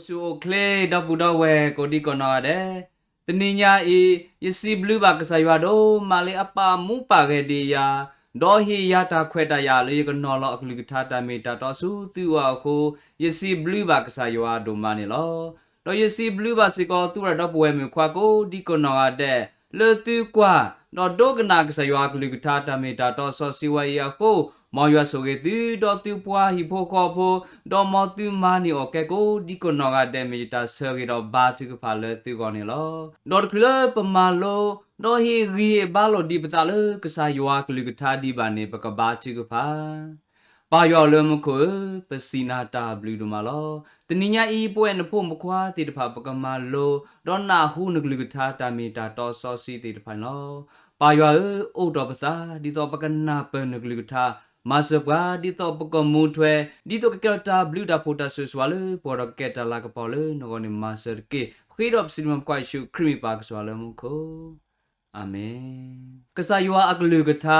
ဆူၣ်အိၣ်ချ့ ဒီပုၢ်ဒီဝဲၢ်ကိးဒံကနီၢ်ဂၤဒဲး, တနံၤညါအံၤ ယစံးဘျုးဘၣ်ကစၢ်ယွၤဒိၣ်မးလၢအပာ်မူပာ်ဂဲၤဒံးယၤ, ဒီးဟ့ၣ်ယၤတၢ်ခွဲးတၢ်ယာ်လၢယကနီၤလီၤအကလုၢ်ကထါတၢ်မ့ၢ်တၢ်တီဆူသုအအိၣ်အဃိ, ယစံးဘျုးဘၣ်ကစၢ်ယွၤဒိၣ်မးန့ၣ်လီၤ. ဒီးယစံးဘျုးဘၣ်စ့ၢ်ကီး သုးရၣ်ဒီပုၢ်ဝဲၢ်မုၣ်ခွါကိးဒံကနီၢ်ဂၤဒဲး, လၢသုကွၢ် ဒီးဒိကနၣ်ကစၢ်ယွၤအကလုၢ်ကထါတၢ်မ့ၢ်တၢ်တီစီဆှံဝဲအံၤအဃိ, မ်ယွၤဆိၣ်ဂ့ၤသု, ဒီးသုပှၤဟံၣ်ဖိဃီဖိ, ဒီးမ်သုမၤန့ၢ်အီၣ်ကဲကိးဒံကနီၢ်ဂၤဒဲး မ့ၢ်ယတၢ်ဆၢဂ့ၤဒီးဘါထုကဖၣ်လၢသုဂီၢ်န့ၣ်လီၤ. ဒီးတချုးလၢပမၤလိ, ဒီးဟ့ၣ်ဂံၢ်ဟ့ၣ်ဘါလိာ်ဒံးပသးလၢကစၢ်ယွၤအကလုၢ်ကထါဒံးဘၣ်န့ၣ် ပကဘါထုကဖၣ် ပၢ်ယွၤလၢမူခိၣ်ဧၢ, ပစံးနၤတၢ်ဘျုးဒိၣ်မးလီၤ. တနံၤညါအံၤ ပဝဲနဖိမုၣ်ဖိခွါသ့ၣ်တဖၣ် ပကမၤလိ, ဒီးနၢ်ဟူနကလုၢ်ကထါတၢ်မ့ၢ်တၢ်တီစီဆှံသ့ၣ်တဖၣ်န့ၣ်လီၤ. ပၢ်ယွၤဧၢ, အိးထီၣ်ပသး ဒ်သိးပကနၢ်ပၢၢ်နကလုၢ်ကထါ, မၤစၢၤပှၤ ဒ်သိးပကမူထွဲ, ဒ်သိးကကဲထီၣ်တၢ်ဘျုးတၢ်ဖှိၣ်တၢ်ဆိၣ်ဂ့ၤဆိၣ်ဝါလၢပဂီၢ်ဒီး ကကဲတၢ်လၤကပီၤလၢနဂီၢ်န့ၣ် မၤစၢၤတက့ၢ်. ဃ့ဒီးပစံးမုၣ်ဖိခွါယ့ၣ်ၡူးခရံာ်မ့ၢ်ပၢ်ကစၢ်လၢမူခိၣ် အၤမ့ၣ်. ကစၢ်ယွၤအကလုၢ်ကထါ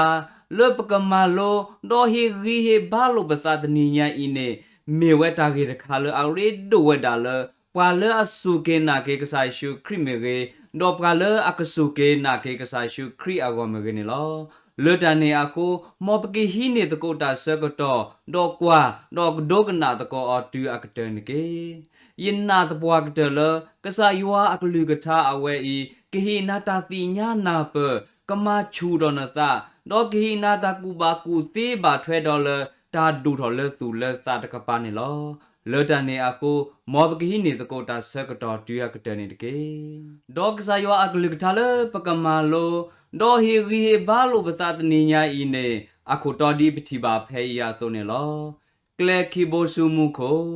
လၢပကမၤလိ, ဒီးဟ့ၣ်ဂံၢ်ဟ့ၣ်ဘါလိာ်ပသးတနံၤညါအံၤန့ၣ်, မ့ၢ်ဝဲတၢ်ဂ့ၢ်တခါလၢအရ့ဒိၣ်ဝဲဒၣ်လၢ ပှၤလၢအစူၢ်က့ၤနာ်က့ၤကစၢ်ယ့ၣ်ၡူးခရံာ်မ့ၢ်ဂ့ၤ, ဒီးပှၤလၢအကစူၢ်က့ၤနာ်က့ၤကစၢ်ယ့ၣ်ၡူးခရံာ်အဂီၢ်မ့ၢ်ဂ့ၤန့ၣ်လီၤ. လၢတၢ်န့ၣ်အဃိ, မ်ပကဟံးန့ၢ်သကိးတၢ်ဆၢကတီၢ်, ဒီးကွၢ်, ဒီးကဒိကနၣ်သကိးအီၤတုၤအကတၢၢ်န့ၣ်တက့ၢ်. ယနာ်သပှၢ်ကတၢၢ်လၢ ကစၢ်ယွၤအကလုၢ်ကထါအဝဲအံၤ ကဟ့ၣ်နၤတၢ်သ့ၣ်ညါနၢ်ပၢၢ်, ကမၤဆူၣ်ထီၣ်နသး, ဒီးကဟ့ၣ်နၤတၢ်ကူၣ်ဘၣ်ကူၣ်သ့ဘၣ်ထွဲဒီးလၢ တၢ်ဒိၣ်ထီၣ်လၢသူၣ်လၢသးတကပၤန့ၣ်လီၤ. လၢတၢ်န့ၣ်အဃိ, မ်ပကဟံးန့ၢ်သကိးတၢ်ဆၢကတီၢ်တုၤအကတၢၢ်န့ၣ်တက့ၢ်. ဒီးကစၢ်ယွၤအကလုၢ်ကထါလၢပကမၤလိ, ဒီးဟ့ၣ်ဂံၢ်ဟ့ၣ်ဘါလိာ်ပသးတနံၤညါအံၤန့ၣ်, အခိၣ်တီဒ်ပထံၣ်ဘၣ်ဖဲအံၤအသိးန့ၣ်လီၤ. ကျဲခံဘိဆူမူခိၣ်,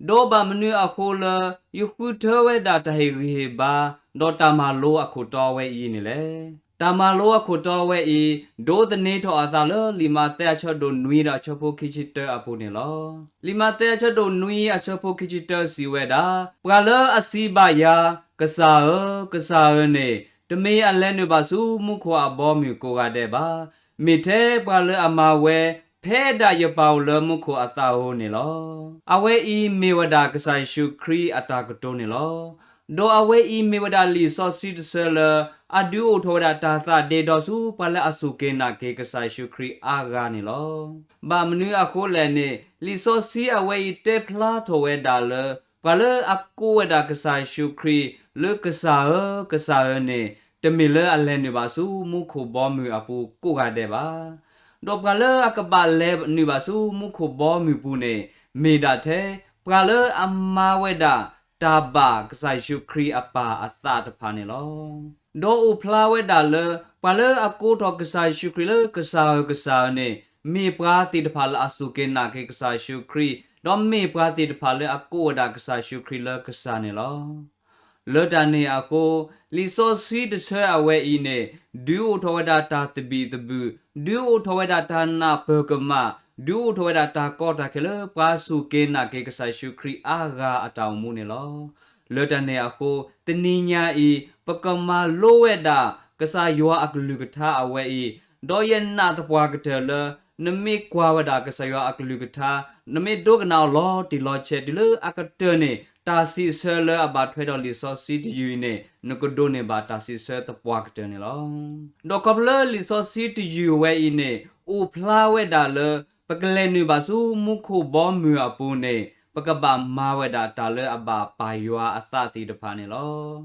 ဒီးဘၣ်မနုၤအဃိလၢ ယဃုထၢဝဲဒၣ်တၢ်ဟ့ၣ်ဂံၢ်ဟ့ၣ်ဘါ, ဒီးတၢ်မၤလိအခိၣ်တီဝဲအံၤန့ၣ်လဲၣ်. တၢ်မၤလိအခိၣ်တီဝဲအံၤ, ဒိးသန့ၤထီၣ်အသးလၢလံာ်မးသဲအဆၢဒိၣ်နွံဒီးအဆၢဖိခံဆံတၢအပူၤန့ၣ်လီၤ. လံာ်မးသဲအဆၢဒိၣ်နွံအဆၢဖိခံဆံတၢစံးဝဲဒၣ်, ပှၤလၢအစံးဘၣ်ယၤ, ကစၢ်ဧၢ, ကစၢ်ဧၢန့ၣ်, တမ့ၢ်အလဲၤနုာ်ဘၣ်ဆူမူခိၣ်အဘီအမုၢ်ကိးဂၤဒဲးဘၣ်. မ့ၢ်ထဲပှၤလၢအမၤဝဲ ဖဲဒၣ်ယပၢ်အိၣ်လၢမူခိၣ်အသးဧိၤန့ၣ်လီၤ. အဝဲအံၤမ့ၢ်ဝဲဒၣ်ကစၢ်ယ့ၣ်ၡူးခရံာ်အတၢ်ကတိၤန့ၣ်လီၤ. ဒီးအဝဲအံၤမ့ၢ်ဝဲဒၣ်လံာ်စီဆှံတဆၢလၢ အဒုးအိၣ်ထီၣ်ဝဲဒၣ်တၢ်သးဒ့ဒီဆူပှၤလၢအစူၢ်က့ၤနာ်က့ၤကစၢ်ယ့ၣ်ၡူးခရံာ်အါဂၤန့ၣ်လီၤ. ဘၣ်မနုၤအဃိလဲၣ်န့ၣ်, လံာ်စီဆှံအဝဲအံၤတဲဖျါထီၣ်ဝဲဒၣ်လၢ ပှၤလၢအကိးဝဲဒၣ်ကစၢ်ယ့ၣ်ၡူးခရံာ်လၢကစၢ်ဧၢ, ကစၢ်ဧၢန့ၣ်, တမ့ၢ်လၢအလဲၤနုာ်ဘၣ်ဆူမူခိၣ်ဘီမုၢ်အပူၤကိးဂၤဒဲးဘၣ်. ဒီးပှၤလၢအကဘၣ်လဲၤနုာ်ဘၣ်ဆူမူခိၣ်ဘီမုၢ်ပူၤန့ၣ်, မ့ၢ်ဒၣ်ထဲ ပှၤလၢအမၤဝဲဒၣ်တၢ်ဘၣ်ကစၢ်ယ့ၣ်ၡူးခရံာ်အပၢ်အသးတဖၣ်န့ၣ်လီၤ. ဒီးအိၣ်ဖျါဝဲဒၣ်လၢ ပှၤလၢအကိးထီၣ်ကစၢ်ယ့ၣ်ၡူးခရံာ်လၢကစၢ်ဧၢ, ကစၢ်ဧၢန့ၣ်, မ့ၢ်ပှၤသ့ၣ်တဖၣ်လၢအစူၢ်က့ၤနာ်က့ၤကစၢ်ယ့ၣ်ၡူးခရံာ်, ဒီးမ့ၢ်ပှၤသ့ၣ်တဖၣ်လၢအကိးဝဲဒၣ်ကစၢ်ယ့ၣ်ၡူးခရံာ်လၢကစၢ်န့ၣ်လီၤ. လၢတၢ်န့ၣ်အဃိ, လံာ်စီဆှံတဆၢအဝဲအံၤန့ၣ်, ဒုးအိၣ်ထီၣ်ဝဲဒၣ်တၢ်သဘံၣ်သဘုၣ်, ဒုးအိၣ်ထီၣ်ဝဲဒၣ်တၢ်နၢ်ပၢၢ်ကမၣ်, ဒုးအိၣ်ထီၣ်ဝဲဒၣ်တၢ်ကီတၢ်ခဲလၢပှၤစူၢ်က့ၤနာ်က့ၤကစၢ်ယ့ၣ်ၡူးခရံာ်အါဂၤအတၢ်အိၣ်မူန့ၣ်လီၤ. လၢတၢ်န့ၣ်အဃိ, တနံၤညါအံၤ, ပကမၤလိဝဲဒၣ် ကစၢ်ယွၤအကလုၢ်ကထါအဝဲအံၤ, ဒီးယနာ်သပှၢ်ကတၢၢ်လၢ နမ့ၢ်ကွၢ်ဝဲဒၣ်ကစၢ်ယွၤအကလုၢ်ကထါ, နမ့ၢ်ဒိကနၣ်အီၤလီၤတံၢ်လီၤဆဲးတုၤလၢအကတၢၢ်န့ၣ်, တၢ်စံးဆၢလၢအဘၣ်ထွဲဒီးလံာ်စီဆှံတယုၢ်အံၤန့ၣ်, နကဒိးန့ၢ်ဘၣ်တၢ်စံးဆၢသပှၢ်ကတၢၢ်န့ၣ်လီၤ. ဒီးခီဖျိလၢလံာ်စီဆှံတယုၢ်ဝဲအံၤန့ၣ်, အိၣ်ဖျါဝဲဒၣ်လၢ ပကလဲၤနုာ်ဘၣ်ဆူမူခိၣ်ဘီမုၢ်အပူၤန့ၣ်, ပကဘၣ်မၤဝဲဒၣ်တၢ်လၢအဘၣ်ပၢ်ယွၤအသးသ့ၣ်တဖၣ်န့ၣ်လီၤ.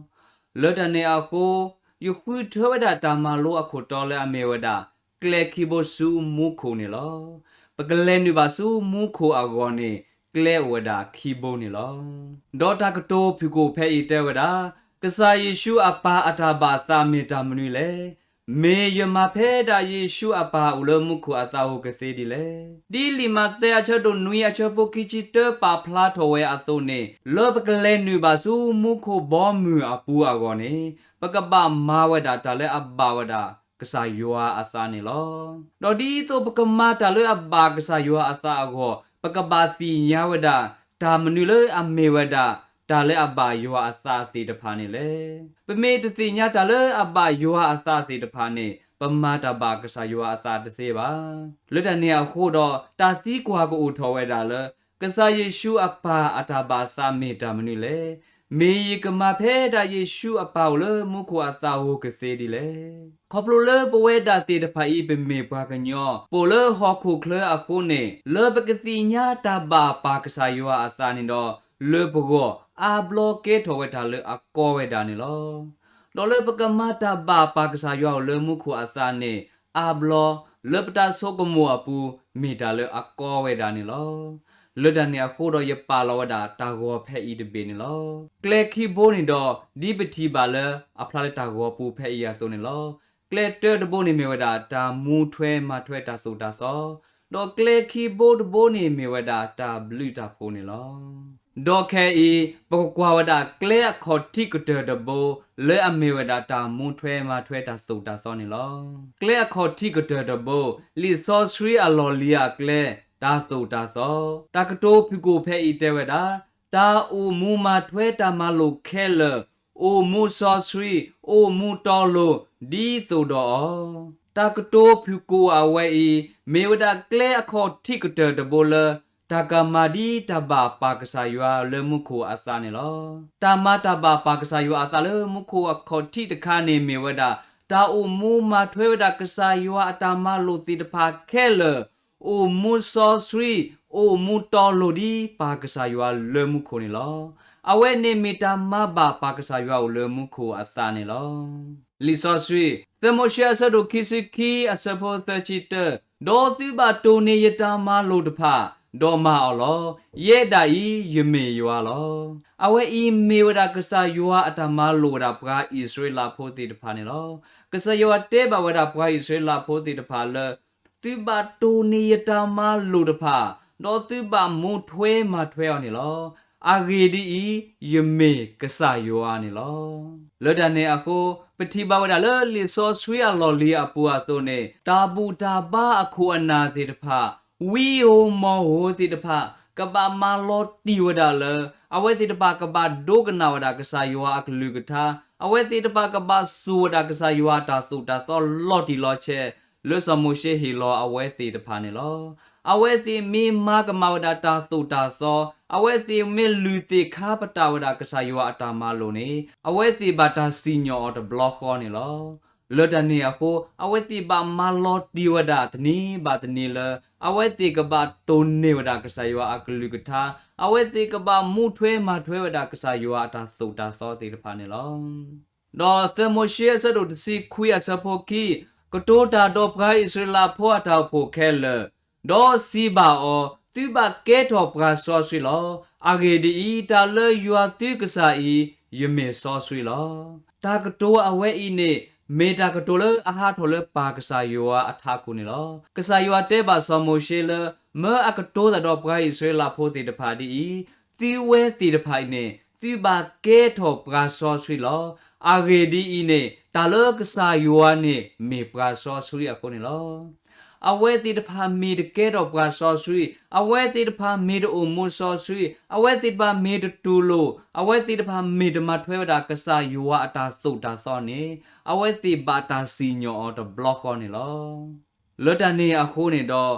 လၢတၢ်န့ၣ်အဃိ, ယဃုထၢဝဲဒၣ်တၢ်မၤလိအခိၣ်တီလၢအမ့ၢ်ဝဲဒၣ် ကျဲခံဘိဆူမူခိၣ်န့ၣ်လီၤ. ပကလဲၤနုာ်ဘၣ်ဆူမူခိၣ်အဂီၢ်န့ၣ်, ကျဲအိၣ်ဝဲဒၣ်ခံဘိန့ၣ်လီၤ. ဒီးတၢ်ကတိၤဖုၣ်ကိာ်ဖဲအံၤတဲဝဲဒၣ်, ကစၢ်ယ့ၣ်ၡူးအပၢ်အတၢ်ဘၣ်သးမ့ၢ်တၢ်မနုၤလဲၣ်. မ့ၢ်ယမၤဖဲဒၣ်ယ့ၣ်ၡူးအပၢ်အိၣ်လၢမူခိၣ်အသးဧိၤကသ့ဒ်လဲၣ်. ဒ်လံာ်မးသဲအဆၢဒိၣ်နွံအဆၢဖိခံဆံတၢပာ်ဖျါထီၣ်ဝဲအသိးန့ၣ်, လၢပကလဲၤနုာ်ဘၣ်ဆူမူခိၣ်ဘီမုၢ်အပူၤအဂီၢ်န့ၣ်, ပကဘၣ်မၤဝဲဒၣ်တၢ်လၢအဘၣ်ဝဲဒၣ်ကစၢ်ယွၤအသးန့ၣ်လီၤ. ဒီးဒ်သိးပကမၤတၢ်လၢအဘၣ်ကစၢ်ယွၤအသးအဂီၢ်, ပကဘၣ်သ့ၣ်ညါဝဲဒၣ် တၢ်မနုၤလၢအမ့ၢ်ဝဲဒၣ် တၢ်လၢအဘၣ်ယွၤအသးသ့ၣ်တဖၣ်န့ၣ်လဲၣ်. ပမ့ၢ်တသ့ၣ်ညါတၢ်လၢအဘၣ်ယွၤအသးသ့ၣ်တဖၣ်န့ၣ်, ပမၤတၢ်ဘၣ်ကစၢ်ယွၤအသးတသ့ဘၣ်. လၢတၢ်န့ၣ်အဃိဒီး, တၢ်သံကွၢ်ကအိၣ်ထီၣ်ဝဲဒၣ်လၢ ကစၢ်ယ့ၣ်ၡူးအပၢ်အတၢ်ဘၣ်အသးမ့ၢ်တၢ်မနုၤလဲၣ်. မ့ၢ်ယကမၤဖဲဒၣ်ယ့ၣ်ၡူးအပၢ်အိၣ်လၢမူခိၣ်အသးဧိၤကသ့ဒ်လဲၣ်. ခီဖျိလၢပဝဲဒၣ်သ့ၣ်တဖၣ်အံၤ ပမ့ၢ်ပှၤကညီ ပအိၣ်လၢဟီၣ်ခိၣ်ချၢအဃိန့ၣ် လၢပကသ့ၣ်ညါတၢ်ဘၣ်ပၢ်ကစၢ်ယွၤအသးန့ၣ်ဒီး လၢပဂီၢ် အါဘျီကဲထီၣ်ဝဲတၢ်လၢအကီဝဲဒၣ်န့ၣ်လီၤ. ဒီးလၢပကမၤတၢ်ဘၣ်ပၢ်ကစၢ်ယွၤအိၣ်လၢမူခိၣ်အသးန့ၣ် အါဘျီ လၢပတၢ်ဆိကမိၣ်အပူၤ မ့ၢ်တၢ်လၢအကီဝဲဒၣ်န့ၣ်လီၤ. လၢတၢ်န့ၣ်အဃိဒီးယပာ်လီၤဝဲဒၣ်တၢ်ဂီၤဖဲအံၤတဘ့ၣ်န့ၣ်လီၤ. ကျဲခံဘိန့ၣ်ဒီး ဒ်ပထံၣ်ဘၣ်လၢအဖျါလၢတၢ်ဂီၤပူၤဖဲအံၤအသိးန့ၣ်လီၤ. ကျဲတၢတဘိန့ၣ်မ့ၢ်ဝဲဒၣ်တၢ်မူထွဲမၤထွဲတၢ်သိၣ်တၢ်သီ, ဒီးကျဲခံဘိတဘိန့ၣ်မ့ၢ်ဝဲဒၣ်တၢ်ဘျုးတၢ်ဖှိၣ်န့ၣ်လီၤ. ဒီးခဲအံၤ ပကကွၢ်ဝဲဒၣ်ကျဲအခီၣ်ထံးကတၢၢ်တဘိ လၢအမ့ၢ်ဝဲဒၣ်တၢ်မူထွဲမၤထွဲတၢ်သိၣ်တၢ်သီန့ၣ်လီၤ. ကျဲအခီၣ်ထံးကတၢၢ်တဘိ, လံာ်စီဆှံအလီၢ်လံၤအကျဲ, တၢ်သိၣ်တၢ်သီ, တၢ်ကတိၤဖုၣ်ကိာ်ဖဲအံၤတဲဝဲဒၣ်, တၢ်အိၣ်မူမၤထွဲတၢ်မၤလိာ်ခဲလၢာ်, အိၣ်မူစီဆှံ, အိၣ်မူတီလိၤ, ဒ်သိးဒီးအီၤ, တၢ်ကတိၤဖုၣ်ကိာ်အဝဲအံၤ မ့ၢ်ဝဲဒၣ်ကျဲအခီၣ်ထံးကတၢၢ်တဘိလၢ တၢ်ကမၤဒ်တၢ်ဘၣ်ပၢ်ကစၢ်ယွၤလၢမူခိၣ်အသးန့ၣ်လီၤ. တၢ်မၤတၢ်ဘၣ်ပၢ်ကစၢ်ယွၤအသးလၢမူခိၣ်အခီၣ်ထံးတခါန့ၣ်မ့ၢ်ဝဲဒၣ် တၢ်အိၣ်မူမၤထွဲဝဲဒၣ်ကစၢ်ယွၤအတၢ်မၤလိာ်သ့ၣ်တဖၣ်ခဲလၢာ်, အိၣ်မူစီဆှံ, အိၣ်မူတီလိၤဒ်ပၢ်ကစၢ်ယွၤလၢမူခိၣ်န့ၣ်လီၤ. အဝဲန့ၣ်မ့ၢ်တၢ်မၤဘၣ်ပၢ်ကစၢ်ယွၤအိၣ်လၢမူခိၣ်အသးန့ၣ်လီၤ. လံာ်စီဆှံ, သၢမိၤၡ့အဆၢဒိၣ်ခံဆံခံအဆၢဖိသၢဆံတၢ, ဒီးသုဘၣ်တိၢ်န့ၢ်ယတၢ်မၤလိာ်တဖၣ်, ဒီးမၤအီၤလီၤ. ယဲဒၣ်အံၤယမ့ၢ်ယွၤလီၤ. အဝဲအံၤမ့ၢ်ဝဲဒၣ်ကစၢ်ယွၤအတၢ်မၤလိာ်ဝဲဒၣ်ပှၤအံၣ်စရ့လးဖိသ့ၣ်တဖၣ်န့ၣ်လီၤ. ကစၢ်ယွၤတဲဘၣ်ဝဲဒၣ်ပှၤအံၣ်စရ့လးဖိသ့ၣ်တဖၣ်လၢ သုဘၣ်တိၢ်န့ၢ်ယတၢ်မၤလိာ်တဖၣ်, ဒီးသုဘၣ်မူထွဲမၤထွဲအီၤန့ၣ်လီၤ. အဂ့ၢ်ဒ်အံၤ, ယမ့ၢ်ကစၢ်ယွၤန့ၣ်လီၤ. လၢတၢ်န့ၣ်အဃိ, ပထံၣ်ဘၣ်ဝဲဒၣ်လၢလံာ်စီဆှံအလီၢ်လံၤအပူၤအသိးန့ၣ် တၢ်ဘူၣ်တၢ်ဘါအခိၣ်အနၢ်သ့ၣ်တဖၣ်, ဝံဧိၤမီၢ်ဧိၤသ့ၣ်တဖၣ်, ကဘၣ်မၤလီၤတံၢ်ဝဲဒၣ်လၢ အဝဲသ့ၣ်တဖၣ်ကဘၣ်ဒိကနၣ်ဝဲဒၣ်ကစၢ်ယွၤအကလုၢ်ကထါ, အဝဲသ့ၣ်တဖၣ်ကဘၣ်စိာ်ဝဲဒၣ်ကစၢ်ယွၤအတၢ်သိၣ်တၢ်သီလီၤတံၢ်လီၤဆဲး, လၢစီၤမိၤၡ့ဟ့ၣ်လီၤအဝဲသ့ၣ်တဖၣ်န့ၣ်လီၤ. အဝဲသ့ၣ်မ့ၢ်မၤကမၣ်ဝဲဒၣ်တၢ်သိၣ်တၢ်သီ, အဝဲသ့ၣ်မ့ၢ်လုၢ်သ့ၣ်ခါပတာ်ဝဲဒၣ်ကစၢ်ယွၤအတၢ်မၤလိာ်န့ၣ် အဝဲသ့ၣ်ဘၣ်တၢ်စံၣ်ညီၣ်အီၤတဘျီဃီန့ၣ်လီၤ. လၢတၢ်န့ၣ်အဃိ, အဝဲသ့ၣ်ဘၣ်မၤလီၤတံၢ်ဝဲဒၣ်တနံၤဘၣ်တနံၤလၢ အဝဲသ့ၣ်ကဘၣ်တိၢ်န့ၢ်ဝဲဒၣ်ကစၢ်ယွၤအကလုၢ်ကထါ, အဝဲသ့ၣ်ကဘၣ်မူထွဲမၤထွဲဝဲဒၣ်ကစၢ်ယွၤအတၢ်သိၣ်တၢ်သီသ့ၣ်တဖၣ်န့ၣ်လီၤ. ဒီးသၢမိၤၡ့အဆၢဒိၣ်တဆံခွံအဆၢဖိခံ, ကတိၤတၢ်ဒီးပှၤအံၣ်စရ့လးဖိအတၢ်အိၣ်ဖှိၣ်ခဲလၢာ်, ဒီးစံးဘၣ်အီၤ, သုဘၣ်ကဲထီၣ်ပှၤစီဆှံလီၤ. အဂ့ၢ်ဒ်အံၤ, တၢ်လၢယွၤသုကစၢ်အံၤ, ယမ့ၢ်စီဆှံလီၤ. တၢ်ကတိၤအဝဲအံၤန့ၣ် မ့ၢ်တၢ်ကတိၤလၢအဟးထီၣ်လၢပၢ်ကစၢ်ယွၤအထးခိၣ်န့ၣ်လီၤ. ကစၢ်ယွၤတဲဘၣ်စီၤမိၤၡ့လၢ မၢအကတိၤတၢ်ဒီးပှၤအံၣ်စရ့လးဖိသ့ၣ်တဖၣ်ဒ်အံၤ, သုဝဲသ့ၣ်တဖၣ်အံၤန့ၣ် သုဘၣ်ကဲထီၣ်ပှၤစီဆှံလီၤ. အဂ့ၢ်ဒ်အံၤန့ၣ် တၢ်လၢကစၢ်ယွၤန့ၣ် မ့ၢ်ပှၤစီဆှံအဃိန့ၣ်လီၤ. အဝဲသ့ၣ်တဖၣ်မ့ၢ်တကဲထီၣ်ပှၤစီဆှံ, အဝဲသ့ၣ်တဖၣ်မ့ၢ်တအိၣ်မူစီဆှံ, အဝဲသ့ၣ်တဖၣ်မ့ၢ်တတူၢ်လိာ်, အဝဲသ့ၣ်တဖၣ်မ့ၢ်တမၤထွဲဝဲဒၣ်ကစၢ်ယွၤအတၢ်သိၣ်တၢ်သီန့ၣ်, အဝဲသ့ၣ်ဘၣ်တၢ်စံၣ်ညီၣ်အီၤတဘျီဃီန့ၣ်လီၤ. လၢတၢ်န့ၣ်အဃိန့ၣ်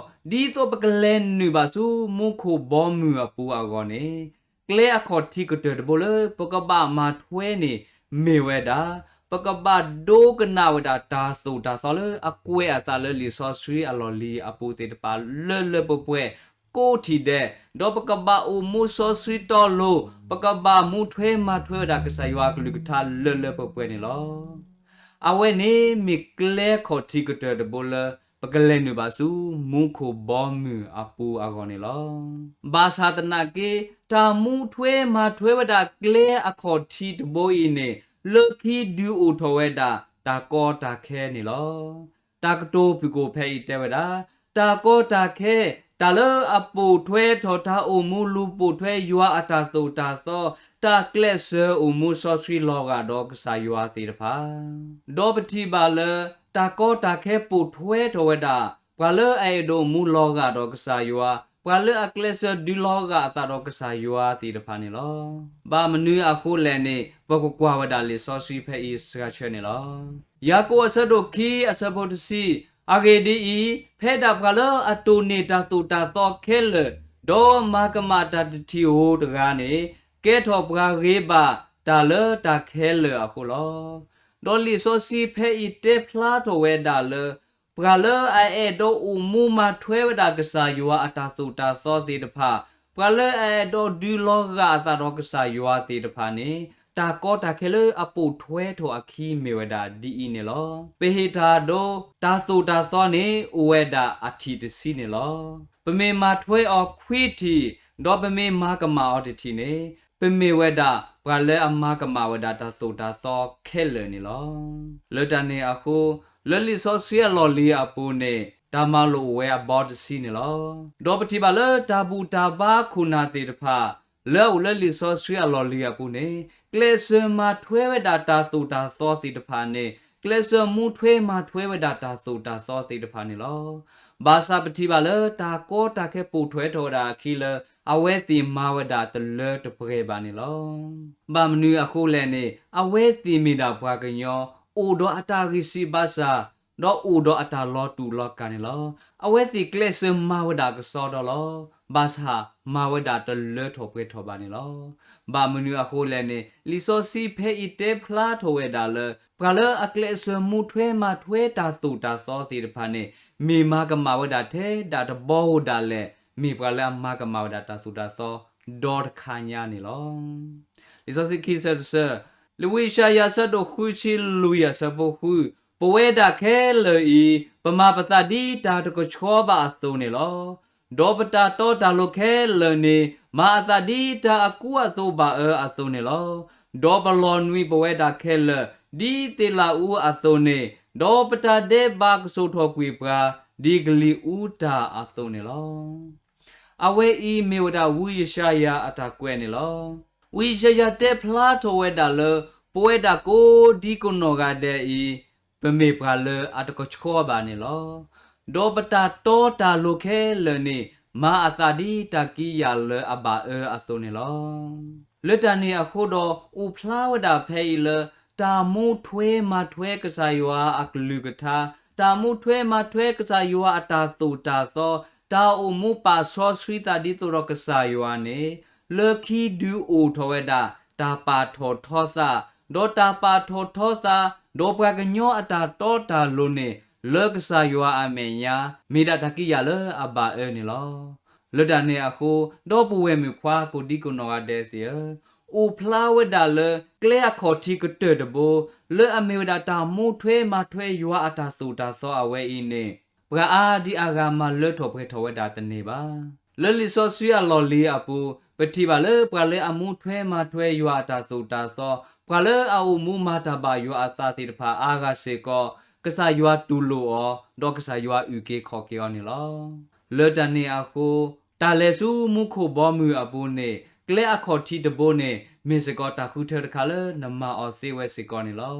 ဒီး, ဒ်သိးပကလဲၤနုာ်ဘၣ်ဆူမူခိၣ်ဘီမုၢ်အပူၤအဂီၢ်န့ၣ်, ကျဲအခီၣ်ထံးကတၢၢ်တဘိလၢပကဘၣ်မၤထွဲန့ၣ် မ့ၢ်ဝဲဒၣ်, ပကဘၣ်ဒိကနၣ်ဝဲဒၣ်တၢ်သိၣ်တၢ်သီလၢအကွဲးအသးလၢလံာ်စီဆှံအလီၢ်လံၤအပူၤသ့ၣ်တဖၣ်လၢလၢပှဲၤပှဲၤ ကိးထံၣ်ဒဲး, ဒီးပကဘၣ်အိၣ်မူစီဆှံတီလိၤ, ပကဘၣ်မူထွဲမၤထွဲဝဲဒၣ်ကစၢ်ယွၤအကလုၢ်ကထါလၢလၢပှဲၤပှဲၤန့ၣ်လီၤ. အဝဲန့ၣ်မ့ၢ်ကျဲခီၣ်ထံးကတၢၢ်တဘိလၢ ပကလဲၤနုာ်ဘၣ်ဆူမူခိၣ်ဘီမုၢ်အပူၤအဂီၢ်န့ၣ်လီၤ. ဘၣ်ဆၣ်သနာ်က့, တၢ်မူထွဲမၤထွဲဝဲဒၣ်ကျဲအခီၣ်ထံးတဘိအံၤန့ၣ်, လၢခံဒုးအိၣ်ထီၣ်ဝဲဒၣ်တၢ်ကီတၢ်ခဲန့ၣ်လီၤ. တၢ်ကတိၤဖုၣ်ကိာ်ဖဲအံၤတဲဝဲဒၣ်, တၢ်ကီတၢ်ခဲ, တၢ်လၢအပိာ်ထွဲထီၣ်တၢ်အိၣ်မူလူၤပိာ်ထွဲယွၤအတၢ်သိၣ်တၢ်သီ, တၢ်ကျဲးစၢးအိၣ်မူစီဆှံလီၤဂာ်ဒီးကစၢ်ယွၤသ့ၣ်တဖၣ် ဒီးပထံၣ်ဘၣ်လၢ တၢ်ကီတၢ်ခဲပိာ်ထွဲထီၣ်ဝဲဒၣ် ပှၤလၢအအဲၣ်ဒိးမူလီၤဂာ်ဒီးကစၢ်ယွၤ, ပှၤလၢအကျဲးစၢးဒုးလီၤဂာ်အသးဒီးကစၢ်ယွၤသ့ၣ်တဖၣ်န့ၣ်လီၤ. ဘၣ်မနုၤအဃိလဲၣ်န့ၣ် ပကကွၢ်ဝဲဒၣ်လံာ်စီဆှံဖဲအံၤစှၤဆၢန့ၣ်လီၤ. ယၤကိာ်အဆၢဒိၣ်ခံအဆၢဖိတဆံ, အဂ့ၢ်ဒ်အံၤ, ဖဲဒၣ်ပှၤလၢအတိၢ်န့ၢ်တၢ်သိၣ်တၢ်သီခဲလၢာ်, ဒီးမၤကမၣ်တၢ်တထံၣ်ဧိၤတဂၤန့ၣ် ကဲထီၣ်ပှၤဂ့ၤဘၣ်တၢ်လၢတၢ်ခဲလၢာ်အဃိလီၤ. ဒီးလံာ်စီဆှံဖဲအံၤတဲဖျါထီၣ်ဝဲဒၣ်လၢ ပှၤလၢအအဲၣ်ဒိးအိၣ်မူမၤထွဲဝဲဒၣ်ကစၢ်ယွၤအတၢ်သိၣ်တၢ်သီသ့ၣ်တဖၣ်, ပှၤလၢအအဲၣ်ဒိးဒုးလီၤဂာ်အသးဒီးကစၢ်ယွၤသ့ၣ်တဖၣ်န့ၣ် တၢ်ကီတၢ်ခဲလၢအပိာ်ထွဲထီၣ်အခံမ့ၢ်ဝဲဒၣ်ဒ်အံၤန့ၣ်လီၤ. ပဟ့ၣ်တၢ်ဒိ တၢ်သိၣ်တၢ်သီန့ၣ် အိၣ်ဝဲဒၣ်အထံၣ်တဆံန့ၣ်လီၤ. ပမ့ၢ်မၤထွဲအီၤခွံထံၣ်, ဒီးပမ့ၢ်မၤကမၣ်အီၤတထံၣ်န့ၣ်, ပမ့ၢ်ဝဲဒၣ်ပှၤလၢအမၤကမၣ်ဝဲဒၣ်တၢ်သိၣ်တၢ်သီခဲလၢာ်န့ၣ်လီၤ. လၢတၢ်န့ၣ်အဃိ, လၢလံာ်စီဆှံအလီၢ်လံၤအပူၤန့ၣ် တၢ်မၤလိာ်အိၣ်ဝဲအဘီတဆံန့ၣ်လီၤ. ဒီးပထံၣ်ဘၣ်လၢတၢ်ဘူၣ်တၢ်ဘါခိၣ်နၢ်သ့ၣ်တဖၣ် လၢအအိၣ်လၢလံာ်စီဆှံအလီၢ်လံၤအပူၤန့ၣ်, ကျဲးစၢးမၤထွဲဝဲဒၣ်တၢ်သိၣ်တၢ်သီသ့ၣ်တဖၣ်န့ၣ်, ကျဲးစၢးမူထွဲမၤထွဲဝဲဒၣ်တၢ်သိၣ်တၢ်သီသ့ၣ်တဖၣ်န့ၣ်လီၤ. ဘၣ်ဆၣ်ပထံၣ်ဘၣ်လၢတၢ်ကီတၢ်ခဲပိာ်ထွဲထီၣ်ဝဲဒၣ်အခံလၢ အဝဲသ့ၣ်မၤဝဲဒၣ်တလၢတပှဲၤဘၣ်န့ၣ်လီၤ. ဘၣ်မနုၤအဃိလဲၣ်န့ၣ်, အဝဲသ့ၣ်မ့ၢ်ဒၣ်ပှၤကညီ အိၣ်ဒီးအတၢ်ဂံၢ်စၢ်ဘါစၢ်, ဒီးအိၣ်ဒီးအတၢ်လီၤတူာ်လီၤကာ်န့ၣ်လီၤ. အဝဲသ့ၣ်ကျဲးစၢးမၤဝဲဒၣ်ကစီဒီလီၤ. ဘၣ်ဆၣ်မၤဝဲဒၣ်တလၢထီၣ်ပှဲၤထီၣ်ဘၣ်န့ၣ်လီၤ. ဘၣ်မနုၤအဃိလဲၣ်န့ၣ်, လံာ်စီဆှံဖဲအံၤတဲဖျါထီၣ်ဝဲဒၣ်လၢ ပှၤလၢအကျဲးစၢးမူထွဲမၤထွဲတၢ်သိၣ်တၢ်သီသ့ၣ်တဖၣ်န့ၣ်, မ့ၢ်မၤကမၣ်ဝဲဒၣ်ထဲဒၣ်တဘီဧိၤဒၣ်လဲာ်, မ့ၢ်ပှၤလၢအမၤကမၣ်ဝဲဒၣ်တၢ်သိၣ်တၢ်သီ ဒီတခါညါန့ၣ်လီၤ. လံာ်စီဆှံခံဆၢတဆၢ, လၢဝံယၡါယၤအဆၢဒိၣ်ဃုဆံလွံၢ်အဆၢဖိဃု, ပဝဲဒၣ်ခဲလၢာ်အံၤ, ပမၤပသးဒ်တၢ်တကဆှီဘၣ်အသိးန့ၣ်လီၤ. ဒီးပတၢ်တီတၢ်လိၤခဲလၢာ်န့ၣ်, မၤအသးဒ်တၢ်အကူအသိးဘၣ်အၢအသိးန့ၣ်လီၤ. ဒီးပလီၤနွံပဝဲဒၣ်ခဲလၢာ်, ဒ်သ့ၣ်လးအူအသိးန့ၣ်, ဒီးပတၢ်ဒဲးဘးကစိာ်ထီၣ်ကွံာ်ပှၤ, ဒ်ကလံၤအူတၢ်အသိးန့ၣ်လီၤ. အဝဲအံၤမ့ၢ်ဝဲဒၣ်ဝံယၡါယၤအတၢ်ကွဲးန့ၣ်လီၤ. ဝံယၡါယၤတဲဖျါထီၣ်ဝဲဒၣ်လၢ ပဝဲဒၣ်ကိးဒံကနီၢ်ဂၤဒဲးအံၤ, ပမ့ၢ်ပှၤလၢအတကဆှီဘၣ်န့ၣ်လီၤ. ဒီးပတၢ်တီတၢ်လိၤခဲလၢာ်န့ၣ်, မၤအသးဒ်တၢ်ကံးယာ်လၢအဘၣ်အၢအသိးန့ၣ်လီၤ. လၢတၢ်န့ၣ်အဃိဒီး, အိၣ်ဖျါဝဲဒၣ်ဖဲအံၤလၢ တၢ်မူထွဲမၤထွဲကစၢ်ယွၤအကလုၢ်ကထါ, တၢ်မူထွဲမၤထွဲကစၢ်ယွၤအတၢ်သိၣ်တၢ်သီ, တၢ်အိၣ်မူပာ်စီဆှံသးဒ်သိးဒီးကစၢ်ယွၤန့ၣ်, လၢခံဒုးအိၣ်ထီၣ်ဝဲဒၣ် တၢ်ပာ်ထီၣ်ထီသး, ဒီးတၢ်ပာ်ထီၣ်ထီသး, ဒီးပှၤကညီအတၢ်တီတၢ်လိၤန့ၣ်, လၢကစၢ်ယွၤအမဲာ်ညါ, မ့ၢ်ဒၣ်တၢ်ကံးယာ်လၢအဘၣ်အၢန့ၣ်လီၤ. လၢတၢ်န့ၣ်အဃိ, ဒီပုၢ်ဝဲၢ်မုၣ်ခွါကိးဒံကနီၢ်ဂၤဒဲးသ့ၣ်ဧၢ, အိၣ်ဖျါဝဲဒၣ်လၢကျဲအခီၣ်ထံးကတၢၢ်တဘိ, လၢအမ့ၢ်ဝဲဒၣ်တၢ်မူထွဲမၤထွဲယွၤအတၢ်သိၣ်တၢ်သီအဝဲအံၤန့ၣ်, ပှၤအါဒံအါဂၤမၤလၢထီၣ်ပှဲၤထီၣ်ဝဲဒၣ်တန့ၢ်ဘၣ်. လၢလံာ်စီဆှံအလီၢ်လံၤအပူၤ, ပထံၣ်ဘၣ်လၢပှၤလၢအမူထွဲမၤထွဲယွၤအတၢ်သိၣ်တၢ်သီ, ပှၤလၢအအိၣ်မူမၤတၢ်ဘၣ်ယွၤအသးသ့ၣ်တဖၣ်အါဂၤစ့ၢ်ကီး, ကစၢ်ယွၤတူၢ်လိာ်အီၤ, ဒီးကစၢ်ယွၤအုၣ်က့ၤခီၣ်က့ၤအီၤန့ၣ်လီၤ. လၢတၢ်န့ၣ်အဃိ, တၢ်လဲၤဆူမူခိၣ်ဘီမုၢ်အပူၤန့ၣ်, ကျဲအခီၣ်ထံးတဘိန့ၣ်, မ့ၢ်စ့ၢ်ကီးတၢ်ဃုထၢတခါလၢနမၤအီၤသ့ဝဲစ့ၢ်ကီးန့ၣ်လီၤ.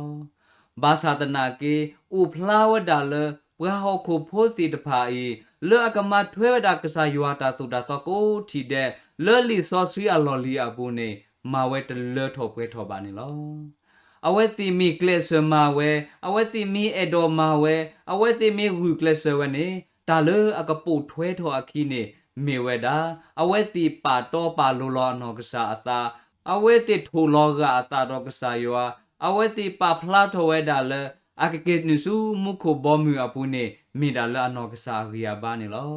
ဘၣ်ဆၣ်သနာ်က့, အိၣ်ဖျါဝဲဒၣ်လၢ ပှၤဟီၣ်ခိၣ်ဖိသ့ၣ်တဖၣ်အံၤ, လၢအကမၤထွဲဝဲဒၣ်ကစၢ်ယွၤတၢ်သိၣ်တၢ်သီကိးထံၣ်ဒဲး, လၢလံာ်စီဆှံအလီၢ်လံၤအပူၤန့ၣ်, မၤဝဲတလၢထီၣ်ပှဲၤထီၣ်ဘၣ်န့ၣ်လီၤ. အဝဲသ့ၣ်မ့ၢ်ကျဲးစၢးမၤဝဲ, အဝဲသ့ၣ်မ့ၢ်အဲၣ်ဒိးမၤဝဲ, အဝဲသ့ၣ်မ့ၢ်ဂုာ်ကျဲးစၢးဝဲန့ၣ်, တၢ်လၢအကပိာ်ထွဲထီၣ်အခံန့ၣ် မ့ၢ်ဝဲဒၣ်, အဝဲသ့ၣ်ပာ်တီပာ်လိၤလီၤအနီၢ်ကစၢ်အသး, အဝဲသ့ၣ်ထိၣ်လီၤဂာ်အသးဒီးကစၢ်ယွၤ, အဝဲသ့ၣ်ပာ်ဖျါထီၣ်ဝဲဒၣ်လၢ အကက့ၤနုာ်ဆူမူခိၣ်ဘီမုၢ်အပူၤန့ၣ် မ့ၢ်ဒၣ်လၢအနီၢ်ကစၢ်အဂံၢ်အဘါန့ၣ်လီၤ.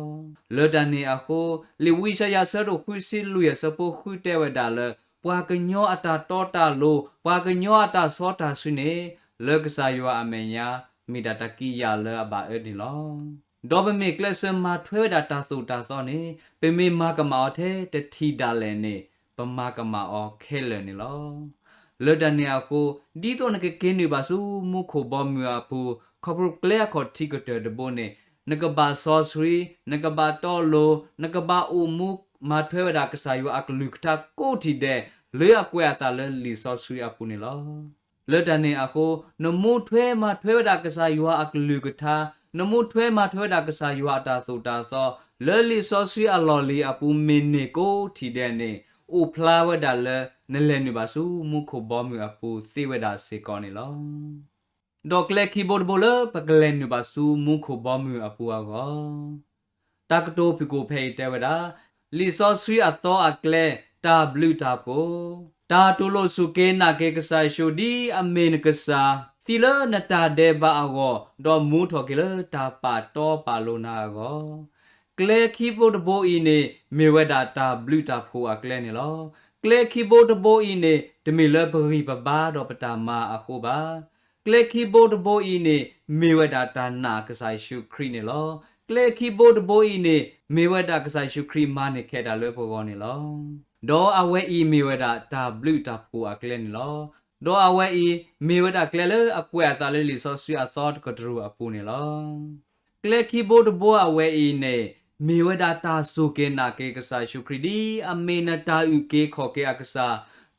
လၢတၢ်န့ၣ်အဃိ, လံာ်ဝံယၡါယၤအဆၢဒိၣ်ဃုဆံလွံၢ်အဆၢဖိဃုတဲဝဲဒၣ်လၢ ပှၤကညီအတၢ်တီတၢ်လိၤ, ပှၤကညီအတၢ်စီတၢ်ဆှံန့ၣ်, လၢကစၢ်ယွၤအမဲာ်ညါ, မ့ၢ်ဒၣ်တၢ်ကံးယာ်လၢအဘၣ်အၢန့ၣ်လီၤ. ဒီးပမ့ၢ်ကျဲးစၢးမၤထွဲဝဲဒၣ်တၢ်သိၣ်တၢ်သီန့ၣ်, ပမ့ၢ်မၤကမၣ်အီၤထဲတထံၣ်ဒၣ်လဲာ်န့ၣ်, ပမၤကမၣ်အီၤခဲလၢာ်န့ၣ်လီၤ. လၢတၢ်န့ၣ်အဃိ, ဒ်သိးနကက့ၤနုာ်ဘၣ်ဆူမူခိၣ်ဘီမုၢ်အပူၤ, ခီဖျိကျဲအခီၣ်ထံးကတၢၢ်တဘိန့ၣ်, နကဘၣ်စီဆှံ, နကဘၣ်တီလိၤ, နကဘၣ်အိၣ်မူမၤထွဲဝဲဒၣ်ကစၢ်ယွၤအကလုၢ်ကထါကိးထံၣ်ဒဲး, လၢအကွဲးအသးလၢလံာ်စီဆှံအပူၤန့ၣ်လီၤ. လၢတၢ်န့ၣ်အဃိ, နမူထွဲမၤထွဲဝဲဒၣ်ကစၢ်ယွၤအကလုၢ်ကထါ, နမူထွဲမၤထွဲဝဲဒၣ်ကစၢ်ယွၤအတၢ်သိၣ်တၢ်သီ, လၢလံာ်စီဆှံအလီၢ်လံၤအပူၤမ့ၢ်န့ၢ်ကိးထံၣ်ဒဲးန့ၣ်, အိၣ်ဖျါဝဲဒၣ်လၢ နလဲၤနုာ်ဘၣ်ဆူမူခိၣ်ဘီမုၢ်အပူၤသ့ဝဲဒၣ်စ့ၢ်ကီးန့ၣ်လီၤ. ဒီးကျဲခံဘိတဘိလၢပကလဲၤနုာ်ဘၣ်ဆူမူခိၣ်ဘီမုၢ်အပူၤအဂီၢ်, တၢ်ကတိၤဖုၣ်ကိာ်ဖဲအံၤတဲဝဲဒၣ်, လံာ်စီဆှံအသီအကျဲ, တၢ်ဘျုးတၢ်ဖှိၣ်, တၢ်တူၢ်လိာ်စူၢ်က့ၤနာ်က့ၤကစၢ်ယ့ၣ်ၡူး ဒ်အမ့ၢ်နကစၢ်, သံလၢနတၢ်ဒဲးဘးအဂီၢ်, ဒီးမူထီၣ်က့ၤလၢတၢ်ပာ်တီပာ်လိၤနၤအဂီၢ်. ကျဲခံဘိတဘိအံၤန့ၣ် မ့ၢ်ဝဲဒၣ်တၢ်ဘျုးတၢ်ဖှိၣ်အကျဲန့ၣ်လီၤ. ကျဲခံဘိတဘိအံၤန့ၣ် တမ့ၢ်လၢပဂံၢ်ပဘါဒီးပတၢ်မၤအဃိဘၣ်. ကျဲခံဘိတဘိအံၤန့ၣ် မ့ၢ်ဝဲဒၣ်တၢ်နာ်ကစၢ်ယ့ၣ်ၡူးခရံာ်န့ၣ်လီၤ. ကျဲခံဘိတဘိအံၤန့ၣ် မ့ၢ်ဝဲဒၣ်ကစၢ်ယ့ၣ်ၡူးခရံာ်မၤန့ၢ်ခဲးတၢ်လၢပဂီၢ်န့ၣ်လီၤ. ဒီးအဝဲအံၤမ့ၢ်ဝဲဒၣ်တၢ်ဘျုးတၢ်ဖှိၣ်အကျဲန့ၣ်လီၤ. ဒီးအဝဲအံၤ မ့ၢ်ဝဲဒၣ်ကျဲလၢအကွဲးအသးလၢလံာ်စီဆှံအသီတကတြူၢ်အပူၤန့ၣ်လီၤ. ကျဲခံဘိတဘိအဝဲအံၤန့ၣ် မ့ၢ်ဝဲဒၣ်တၢ်စူၢ်က့ၤနာ်က့ၤကစၢ်ယ့ၣ်ၡူးခရံာ် ဒ်အမ့ၢ်နတၢ်အုၣ်က့ၤခီၣ်က့ၤအကစၢ်,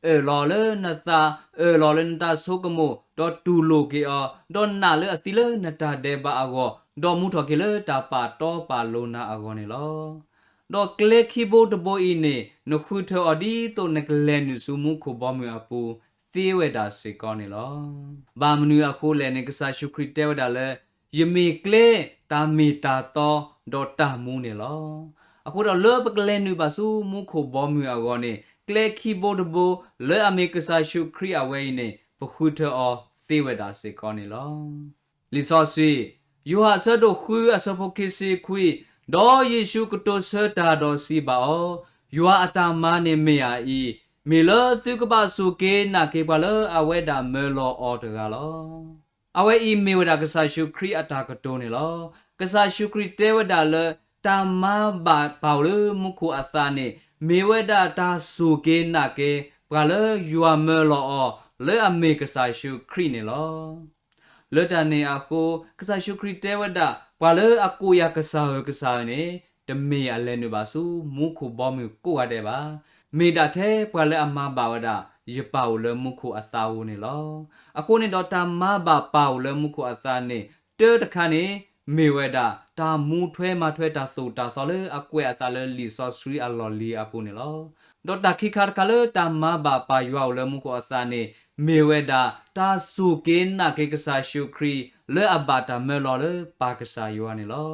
အၢၣ်လီၤလၢနသး, အၢၣ်လီၤလၢနတၢ်ဆိကမိၣ်, ဒီးတူၢ်လိာ်က့ၤအီၤ, ဒီးနာ်လၢအသံလၢနတၢ်ဒဲးဘးအဂီၢ်, ဒီးမူထီၣ်က့ၤလၢတၢ်ပာ်တီပာ်လိၤနၤအဂီၢ်န့ၣ်လီၤ. ဒီးကျဲခံဘိတဘိအံၤန့ၣ် နဃုထၢအီၤဒ်သိးနကလဲၤနုာ်ဆူမူခိၣ်ဘီမုၢ်အပူၤ သ့ဝဲဒၣ်စ့ၢ်ကီးန့ၣ်လီၤ. ဘၣ်မနုၤအဃိလဲၣ်န့ၣ် ကစၢ်ယ့ၣ်ၡူးခရံာ်တဲဝဲဒၣ်လၢ ယမ့ၢ်ကျဲ, တၢ်မ့ၢ်တၢ်တီ, ဒီးတၢ်မူန့ၣ်လီၤ. အဃိဒီးလၢပကလဲၤနုာ်ဘၣ်ဆူမူခိၣ်ဘီမုၢ်အဂီၢ်န့ၣ် ကျဲခံဘိတဘိ လၢအမ့ၢ်ကစၢ်ယ့ၣ်ၡူးခရံာ်အဝဲအံၤန့ၣ် ပဃုထၢအီၤသ့ဝဲဒၣ်စ့ၢ်ကီးန့ၣ်လီၤ. လံာ်စီဆှံ, ယိၤဟၣ်အဆၢဒိၣ်ဃုအဆၢဖိခံဆံခွံ, ဒီးယ့ၣ်ၡူးကတိၤဆၢတၢ်ဒီးစံးဘၣ်အီၤ, ယွၤအတၢ်မၤန့ၣ်မ့ၢ်အအံၤ, မ့ၢ်လၢသုကဘၣ်စူၢ်က့ၤနာ်က့ၤပှၤလၢအဝဲဒၣ်မၢလီၤအီၤတဂၤလီၤ. အဝဲအံၤမ့ၢ်ဝဲဒၣ်ကစၢ်ယ့ၣ်ၡူးခရံာ်အတၢ်ကတိၤန့ၣ်လီၤ. ကစၢ်ယ့ၣ်ၡူးခရံာ်တဲဝဲဒၣ်လၢ တၢ်မၤဘၣ်ပာ်အိၣ်လၢမူခိၣ်အသးန့ၣ် မ့ၢ်ဝဲဒၣ်တၢ်စူၢ်က့ၤနာ်က့ၤ ပှၤလၢယွၤမၢလီၤအီၤ လၢအမ့ၢ်ကစၢ်ယ့ၣ်ၡူးခရံာ်န့ၣ်လီၤ. လၢတၢ်န့ၣ်အဃိ ကစၢ်ယ့ၣ်ၡူးခရံာ်တဲဝဲဒၣ် ပှၤလၢအကိးယၤကစၢ်ဧၢ ကစၢ်ဧၢန့ၣ် တမ့ၢ်အလဲၤနုာ်ဘၣ်ဆူမူခိၣ်ဘီမုၢ်ကိးဂၤဒဲးဘၣ်. မ့ၢ်ဒၣ်ထဲပှၤလၢအမၤဘၣ်ဝဲဒၣ် ယပၢ်အိၣ်လၢမူခိၣ်အသးဧိၤန့ၣ်လီၤ. အဃိန့ၣ်ဒီးတၢ်မၤဘၣ်ပာ်အိၣ်လၢမူခိၣ်အသးန့ၣ် တၢတခါန့ၣ် မ့ၢ်ဝဲဒၣ် တၢ်မူထွဲမၤထွဲတၢ်သိၣ်တၢ်သီလၢအကွဲးအသးလၢလံာ်စီဆှံအလီၢ်လံၤအပူၤန့ၣ်လီၤ. ဒီးတၢ်ခံခါတခါလၢတၢ်မၤဘၣ်ပာ်ယွၤအိၣ်လၢမူခိၣ်အသးန့ၣ် မ့ၢ်ဝဲဒၣ် တၢ်စူၢ်က့ၤနာ်က့ၤကစၢ်ယ့ၣ်ၡူးခရံာ် လၢအဘၣ်တၢ်မၢလီၤလၢပၢ်ကစၢ်ယွၤန့ၣ်လီၤ.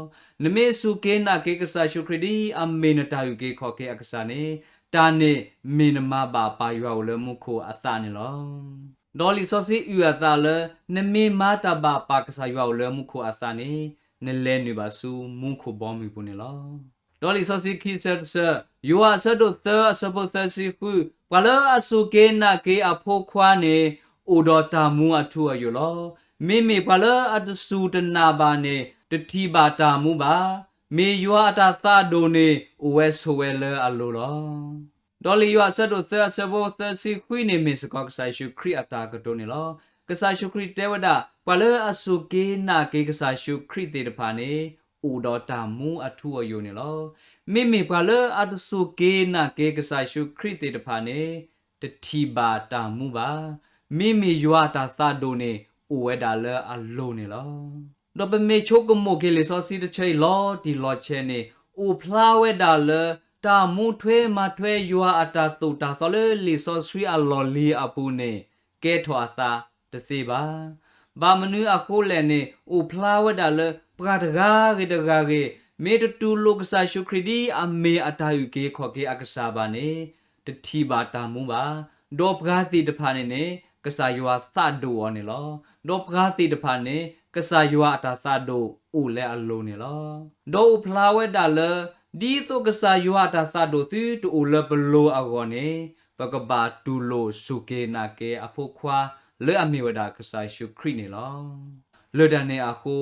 နမ့ၢ်စူၢ်က့ၤနာ်က့ၤကစၢ်ယ့ၣ်ၡူးခရံာ်ဒ်အမ့ၢ်နတၢ်အုၣ်က့ၤခီၣ်က့ၤအကစၢ်န့ၣ် တၢ်န့ၣ်မ့ၢ်နမၤဘၣ်ပာ်ယွၤအိၣ်လၢမူခိၣ်အသးန့ၣ်လီၤ. ဒီးလံာ်စီဆှံအုၣ်အသးလၢ နမ့ၢ်မၤတၢ်ဘၣ်ပာ်ကစၢ်ယွၤအိၣ်လၢမူခိၣ်အသးန့ၣ် နလဲၤနုာ်ဘၣ်ဆူမူခိၣ်ဘီမုၢ်ပူၤန့ၣ်လီၤ. ဒီးလံာ်စီဆှံခံဆၢတဆၢ, ယိၤဟၣ်အဆၢဒိၣ်သၢအဆၢဖိသၢဆံဃု, ပှၤလၢအစူၢ်က့ၤနာ်က့ၤအဖိခွါန့ၣ် အိၣ်ဒီးတၢ်မူအထူအယိာ်လီၤ. မ့မ့ၢ်ပှၤလၢအတစူၢ်တနာ်ဘၣ်န့ၣ် တထံၣ်ဘၣ်တၢ်မူဘၣ်. မ့ၢ်ယွၤအတၢ်သးဒိၣ်န့ၣ် အိၣ်ဝဲဆိးဝဲလၢအလိၤလီၤ. ဒီးလံာ်ယိၤဟၣ်အဆၢဒိၣ်သၢအဆၢဖိသၢဆံဃုန့ၣ် မ့ၢ်စ့ၢ်ကီးကစၢ်ယ့ၣ်ၡူးခရံာ်အတၢ်ကတိၤန့ၣ်လီၤ. ကစၢ်ယ့ၣ်ၡူးခရံာ်တဲဝဲဒၣ် ပှၤလၢအစူၢ်က့ၤနာ်က့ၤကစၢ်ယ့ၣ်ၡူးခရံာ်သ့ၣ်တဖၣ်န့ၣ် အိၣ်ဒီးတၢ်မူအထူအယိာ်န့ၣ်လီၤ. မ့မ့ၢ်ပှၤလၢအတစူၢ်က့ၤနာ်က့ၤကစၢ်ယ့ၣ်ၡူးခရံာ်သ့ၣ်တဖၣ်န့ၣ် တထံၣ်ဘၣ်တၢ်မူဘၣ်. မ့မ့ၢ်ယွၤအတၢ်သးဒိၣ်န့ၣ် အိၣ်ဝဲဒၣ်လၢအလိၤန့ၣ်လီၤ. ဒီးပမ့ၢ်ဆိကမိၣ်က့ၤလံာ်စီဆှံတဆၢအံၤလီၤတံၢ်လီၤဆဲးန့ၣ် အိၣ်ဖျါဝဲဒၣ်လၢ တၢ်မူထွဲမၤထွဲယွၤအတၢ်သိၣ်တၢ်သီလၢလံာ်စီဆှံအလီၢ်လံၤအပူၤန့ၣ် ကဲထီၣ်အသးတသ့ဘၣ်. ဘၣ်မနုၤအဃိလဲၣ်န့ၣ် အိၣ်ဖျါဝဲဒၣ်လၢ ပှၤတဂၤဂ့ၤတဂၤဂ့ၤ မ့ၢ်တတူၢ်လိာ်ကစၢ်ယ့ၣ်ၡူးခရံာ်ဒ်အမ့ၢ်အတၢ်အုၣ်က့ၤခီၣ်က့ၤအကစၢ်ဘၣ်န့ၣ် တထံၣ်ဘၣ်တၢ်မူဘၣ်. ဒီးပှၤသ့ၣ်တဖၣ်န့ၣ်န့ၣ် ကစၢ်ယွၤသးဒိၣ်အီၤန့ၣ်လီၤ. ဒီးပှၤသ့ၣ်တဖၣ်န့ၣ် ကစၢ်ယွၤအတၢ်သးဒိၣ်အိၣ်လၢအလိၤန့ၣ်လီၤ. ဒီးအိၣ်ဖျါဝဲဒၣ်လၢ ဒ်သိးကစၢ်ယွၤအတၢ်သးဒိၣ်သုတအိၣ်လၢပလိၤအဂီၢ်န့ၣ် ပကဘၣ်တူၢ်လိာ်စူၢ်က့ၤနာ်က့ၤအဖိခွါ လၢအမ့ၢ်ဝဲဒၣ်ကစၢ်ယ့ၣ်ၡူးခရံာ်န့ၣ်လီၤ. လၢတၢ်န့ၣ်အဃိ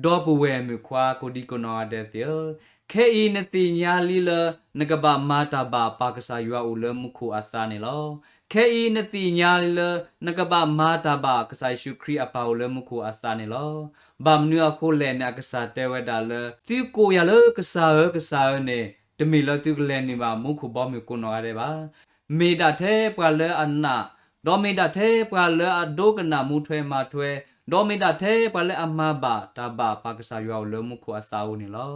ဒီပုၢ်ဝဲၢ်မုၣ်ခွါကိးဒံကိးနီၢ်ဂၤဒဲးသ့ၣ်ဧၢ, ခဲအံၤနသ့ၣ်ညါလံလၢ နကဘၣ်မၤတၢ်ဘၣ်ပာ်ကစၢ်ယွၤအိၣ်လၢမူခိၣ်အသးန့ၣ်လီၤ. ခဲအံၤနသ့ၣ်ညါလံလၢ နကဘၣ်မၤတၢ်ဘၣ်ကစၢ်ယ့ၣ်ၡူးခရံာ်အပၢ်အိၣ်လၢမူခိၣ်အသးန့ၣ်လီၤ. ဘၣ်မနုၤအဃိလဲၣ်န့ၣ် အကစၢ်တဲဝဲဒၣ်လၢ သုကိးယၤလၢကစၢ်ဧၢ ကစၢ်ဧၢန့ၣ် တမ့ၢ်လၢသုကလဲၤနုာ်ဘၣ်မူခိၣ်ဘီမုၢ်ကိးနီၢ်ဂၤဒဲးဘၣ်. မ့ၢ်ဒၣ်ထဲပှၤလၢအနာ်, ဒီးမ့ၢ်ဒၣ်ထဲပှၤလၢအဒိကနၣ်မူထွဲမၤထွဲ, ဒီးမ့ၢ်ဒၣ်ထဲပှၤလၢအမၤဘၣ်တၢ်ဘၣ်ပာ်ကစၢ်ယွၤအိၣ်လၢမူခိၣ်အသးဧိၤန့ၣ်လီၤ.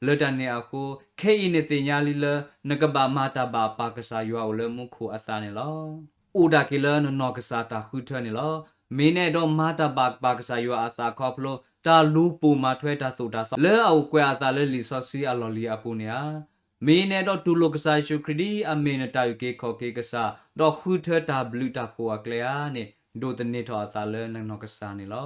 လၢတၢ်န့ၣ်အဃိ ခဲအံၤနသ့ၣ်ညါလံလၢ နကဘၣ်မၤတၢ်ဘၣ်ပာ်ကစၢ်ယွၤအိၣ်လၢမူခိၣ်အသးန့ၣ်လီၤ. အိၣ်ဒၣ်က့ၤလၢနနီၢ်ကစၢ်တၢ်ဃုထၢန့ၣ်လီၤ. မ့ၢ်နအဲၣ်ဒိးမၤတၢ်ဘၣ်ပာ်ကစၢ်ယွၤအသးခီဖျိ တၢ်လူၤပိာ်မၤထွဲတၢ်သိၣ်တၢ်သီ လၢအအိၣ်ကွဲးအသးလၢလံာ်စီဆှံအလီၢ်လံၤအပူၤန့ၣ်ဧါ. မ့ၢ်နဲဒီးတူၢ်လိာ်ကစၢ်ယ့ၣ်ၡူးခရံာ်ဒ်အမ့ၢ်နတၢ်အုၣ်က့ၤခီၣ်က့ၤကစၢ်, ဒီးဃုထၢတၢ်ဘျုးတၢ်ဖှိၣ်အကျဲဧါန့ၣ် ဒိးသန့ၤထီၣ်အသးလၢနနီၢ်ကစၢ်န့ၣ်လီၤ.